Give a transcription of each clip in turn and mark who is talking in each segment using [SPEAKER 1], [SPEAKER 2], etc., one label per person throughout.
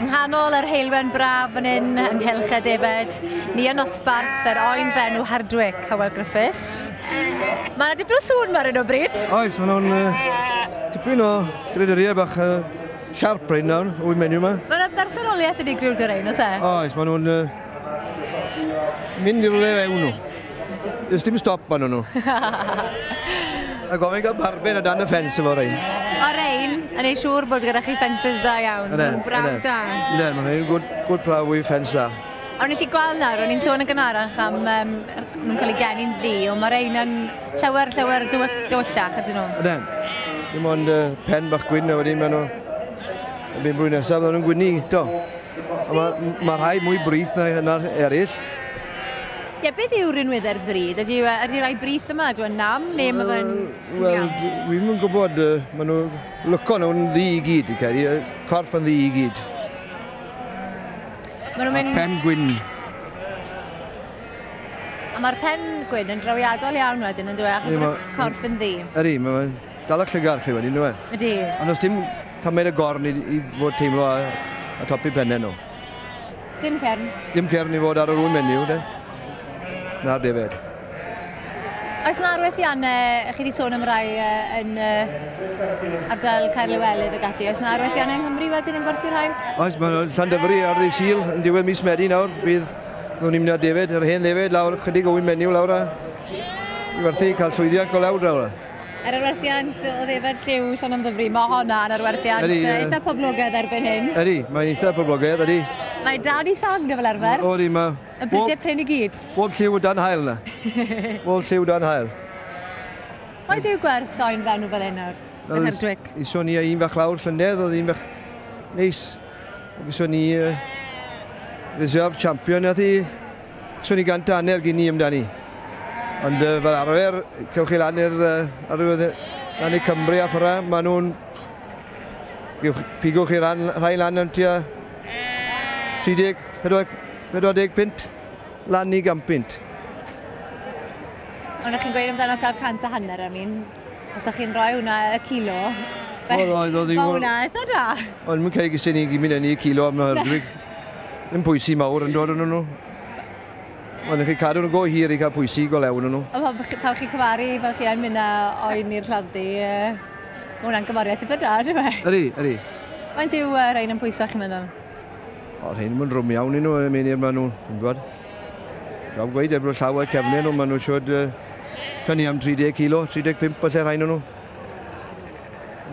[SPEAKER 1] Yng nghanol yr heulwen braf fan hyn yng nghylch y defaid, ni yn nosbarth yr oen fenw Hardwick, Hywel Griffiths. Mae yna dipyn o sŵn 'ma ar hyn o bryd.
[SPEAKER 2] Oes, maen nhw'n tipyn o greaduriau bach siarp rhain nawr, wy menyw yma.
[SPEAKER 1] Mae yna bersonoliaeth unigryw 'da rhain, oes e?
[SPEAKER 2] Oes, maen nhw'n mynd i rywle fewn nhw. Does dim stop arnyn nhw. A gofyn gael barben o dan y ffens efo rhain.
[SPEAKER 1] O rhain, yn ei siŵr bod gyda chi ffensys da iawn. Yden. Maen nhw'n brawf da.
[SPEAKER 2] Yden, maen nhw'n good, good prawf i ffens da.
[SPEAKER 1] O'n i gweld nawr, o'n i'n sôn yn gynharach am nhw'n cael eu geni'n ddu, ond mae rhain yn llawer, llawer dywyllach ydyn nhw.
[SPEAKER 2] Yden. Dim ond pen bach gwyn a wedyn maen nhw... Erbyn blwyddyn nesaf, maen nhw'n gwynnu, do. A mae ma rhai mwy brith na hynna'r eraill.
[SPEAKER 1] Ie, beth yw rinweddau'r bryd? Ydy, ydy rai brith yma? Ydy e'n nam neu mae fe'n
[SPEAKER 2] Wel, wi ddim yn gwybod, maen nhw lyco nhw'n ddu i gyd, fi'n credu, corff yn ddu i gyd.
[SPEAKER 1] Maen nhw'n mynd...
[SPEAKER 2] A pen gwyn.
[SPEAKER 1] A mae'r pen gwyn yn drawiadol iawn wedyn, yn dweud, achos bod y corff yn ddu.
[SPEAKER 2] Ydy, mae'n dal y llygad chi wedyn, yw e?
[SPEAKER 1] Ydy.
[SPEAKER 2] Ond os dim tamed y gorn i fod teimlo a top i pennau nhw.
[SPEAKER 1] Dim cern.
[SPEAKER 2] Dim cern i fod ar yr ŵyn menyw, de. Na'r defed.
[SPEAKER 1] Oes na arwethiannau, chi wedi sôn am rai yn ardal Caerliwelydd ac ati, oes na arwethiannau yng Nghymru wedyn yn gwerthu'r rhain?
[SPEAKER 2] Oes, mae Llandyfri ar ddydd Sul yn diwedd mis Medi nawr, bydd nhw'n mynd â defed, yr hen ddefed lawr, chydig o ŵyn menyw lawr a i werthu, cael llwyddiant go lawr lawr.
[SPEAKER 1] Yr arwerthiant o ddefed lliw Llanymddyfri, mae hwnna'n arwerthiant eitha poblogaidd erbyn hyn.
[SPEAKER 2] Ydy, mae'n eitha poblogaidd, ydy.
[SPEAKER 1] Mae dan i sang fel arfer.
[SPEAKER 2] O, ydy, mae...
[SPEAKER 1] Y bridiau prin i gyd.
[SPEAKER 2] Bob lliw o dan haul na. Bob lliw dan haul.
[SPEAKER 1] Faint yw gwerth oen fenw fel hyn nawr? Yn Hardwick?
[SPEAKER 2] Ison ni a un fach lawr llynedd, oedd un fach neis. Ac ison ni reserve champion, nath i... Ison ni 150 gyn ni amdani. Ond fel arfer, cewch chi lan i'r lan i Cymru a ffyra, maen nhw'n... Pigwch chi rhai lan am tua 30, 40 punt, lan i 100 punt.
[SPEAKER 1] Ond o'ch chi'n gweud amdano cael 150, I mean, os o'ch chi'n rhoi hwnna y kilo, mae hwnna eitha da.
[SPEAKER 2] Ond mae'n cael gysau ni gymryd yn y kilo am Hardwick. Ddim pwysi mawr yn dod yn nhw. Ond chi'n cadw nhw'n go hir i cael pwysi go lew yn nhw.
[SPEAKER 1] Ond pan chi'n cyfaru, pan chi yn mynd â oen i'r lladdu, mae hwnna'n gymoriaeth eitha da, dwi'n meddwl.
[SPEAKER 2] Ydy, ydy.
[SPEAKER 1] Faint yw rhain yn pwyso, chi'n meddwl?
[SPEAKER 2] O, rhain yn drwm iawn i nhw, I mean, maen nhw, yn gwybod. Job gweud, er bod llaw o'r cefnau nhw, maen nhw'n siwr tynnu am 30 kilo, 35 falle rhain nhw.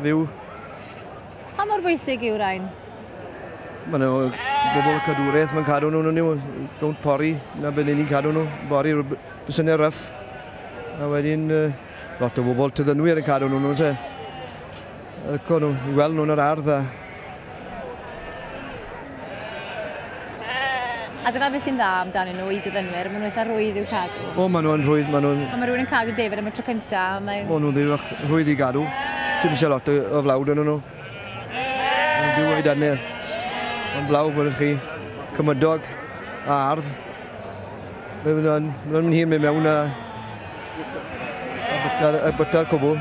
[SPEAKER 2] Fyw.
[SPEAKER 1] Pa mor bwysig yw rhain?
[SPEAKER 2] Maen nhw, bobl cadwraeth, mae'n cadw nhw, nhw, gownt pori, na beth ni'n cadw nhw, bori bysynnau ryff. A wedyn, lot o bobl tyddynwyr yn cadw nhw, nhw, te. Lyco nhw, i weld nhw'n yr ardd a...
[SPEAKER 1] A dyna beth sy'n dda amdanyn nhw i dyddynwyr, maen nhw eitha rhwydd i'w cadw.
[SPEAKER 2] O, maen nhw'n rhwydd, maen nhw'n...
[SPEAKER 1] Pan mae rhywun yn cadw defaid am y tro cyntaf, mae'n...
[SPEAKER 2] O, nhw'n ddim rhwydd i gadw. Sim eisiau lot o flawd yn nhw. Maen nhw'n byw o'i dannedd. Ond blaw bod chi cymydog a ardd. Maen nhw'n hir mynd mewn a byta'r cwbl.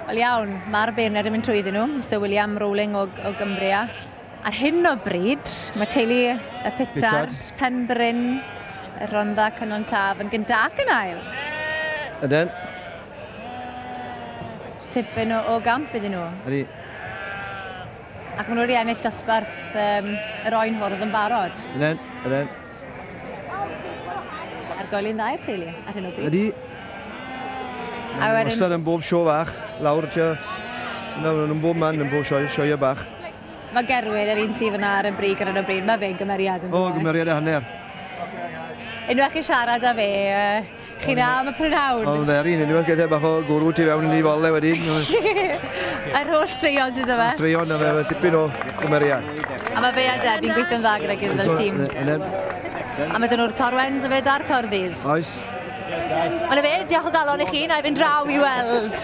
[SPEAKER 1] Wel iawn, mae'r beirniad yn mynd trwyddyn nhw, Mr William Rowling o Gymbria. Ar hyn o bryd, mae teulu y Pitard, Penbryn, y Rhondda, Cynon Taf yn gynta ac yn ail.
[SPEAKER 2] Ydyn.
[SPEAKER 1] Tipyn o gamp iddyn nhw.
[SPEAKER 2] Ydy.
[SPEAKER 1] Ac maen nhw wedi ennill dosbarth yr oen hwrdd yn barod.
[SPEAKER 2] Ydyn, ydyn.
[SPEAKER 1] Ar goeli'n dda i'r teulu ar hyn o bryd.
[SPEAKER 2] Ydy.
[SPEAKER 1] A wedyn...
[SPEAKER 2] Wastad yn bob sio fach, lawr tua... Maen nhw'n bob man yn bob sioe bach.
[SPEAKER 1] Mae Gerwyn, yr un sydd fyna ar y brig ar hyn o bryd, mae fe'n gymeriad yn dod.
[SPEAKER 2] O, gymeriad a hanner.
[SPEAKER 1] Unwaith chi siarad â fe, chi'n am y prynhawn.
[SPEAKER 2] O, dderin, unwaith gaeth e bach o gwrw tu fewn yn ei fole wedyn.
[SPEAKER 1] Yr holl straeon sydd yma.
[SPEAKER 2] Straeon, a fe, dipyn o gymeriad.
[SPEAKER 1] A mae fe a Debbie'n gweithio'n dda gyda'i gilydd fel tîm. A mae dyn nhw'r Torwens a fe da'r Torddis.
[SPEAKER 2] Oes.
[SPEAKER 1] Ond fe, diolch o galon i chi, na i fynd draw i weld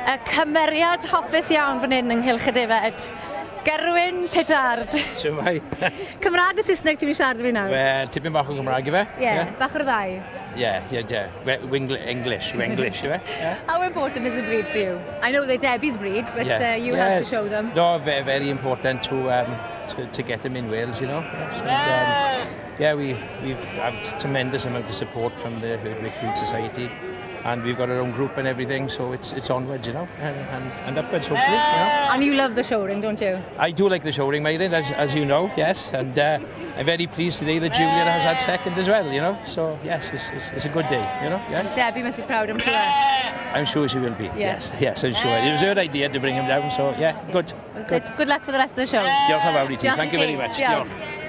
[SPEAKER 1] y cymeriad hoffus iawn fan hyn ynghylch y defaid. Gerwyn Pittard.
[SPEAKER 3] Shwmae?
[SPEAKER 1] Cymraeg neu Saesneg ti'n mynd siarad fi nawr?
[SPEAKER 3] Wel, tipyn bach o Gymraeg ife?
[SPEAKER 1] Ie, yeah, bach o'r ddau.
[SPEAKER 3] Ie. English, English, ife? Yeah.
[SPEAKER 1] How important is the breed for you? I know they're Debbie's breed, but you have to show them.
[SPEAKER 3] No, very, very important to get them in Wales. Yes, and, yeah, we've had tremendous amount of support from the Herdwick Breed Society, and we've got our own group and everything, so it's onwards, and upwards, hopefully.
[SPEAKER 1] And you love the show ring, don't you?
[SPEAKER 3] I do like the show ring, Meirin, as you know, yes, and I'm very pleased today that Julian has had second as well. So, yes, it's a good day, yeah.
[SPEAKER 1] Debbie must be proud, I'm sure.
[SPEAKER 3] I'm sure she will be. Yes, I'm sure. It was her idea to bring him down, so yeah, good.
[SPEAKER 1] Well,
[SPEAKER 3] Good.
[SPEAKER 1] good luck for the rest of the show.
[SPEAKER 3] Diolch yn fawr i ti.
[SPEAKER 1] Diolch
[SPEAKER 3] Thank
[SPEAKER 1] i
[SPEAKER 3] you very
[SPEAKER 1] ti.
[SPEAKER 3] Much.
[SPEAKER 1] Diolch.
[SPEAKER 3] Diolch.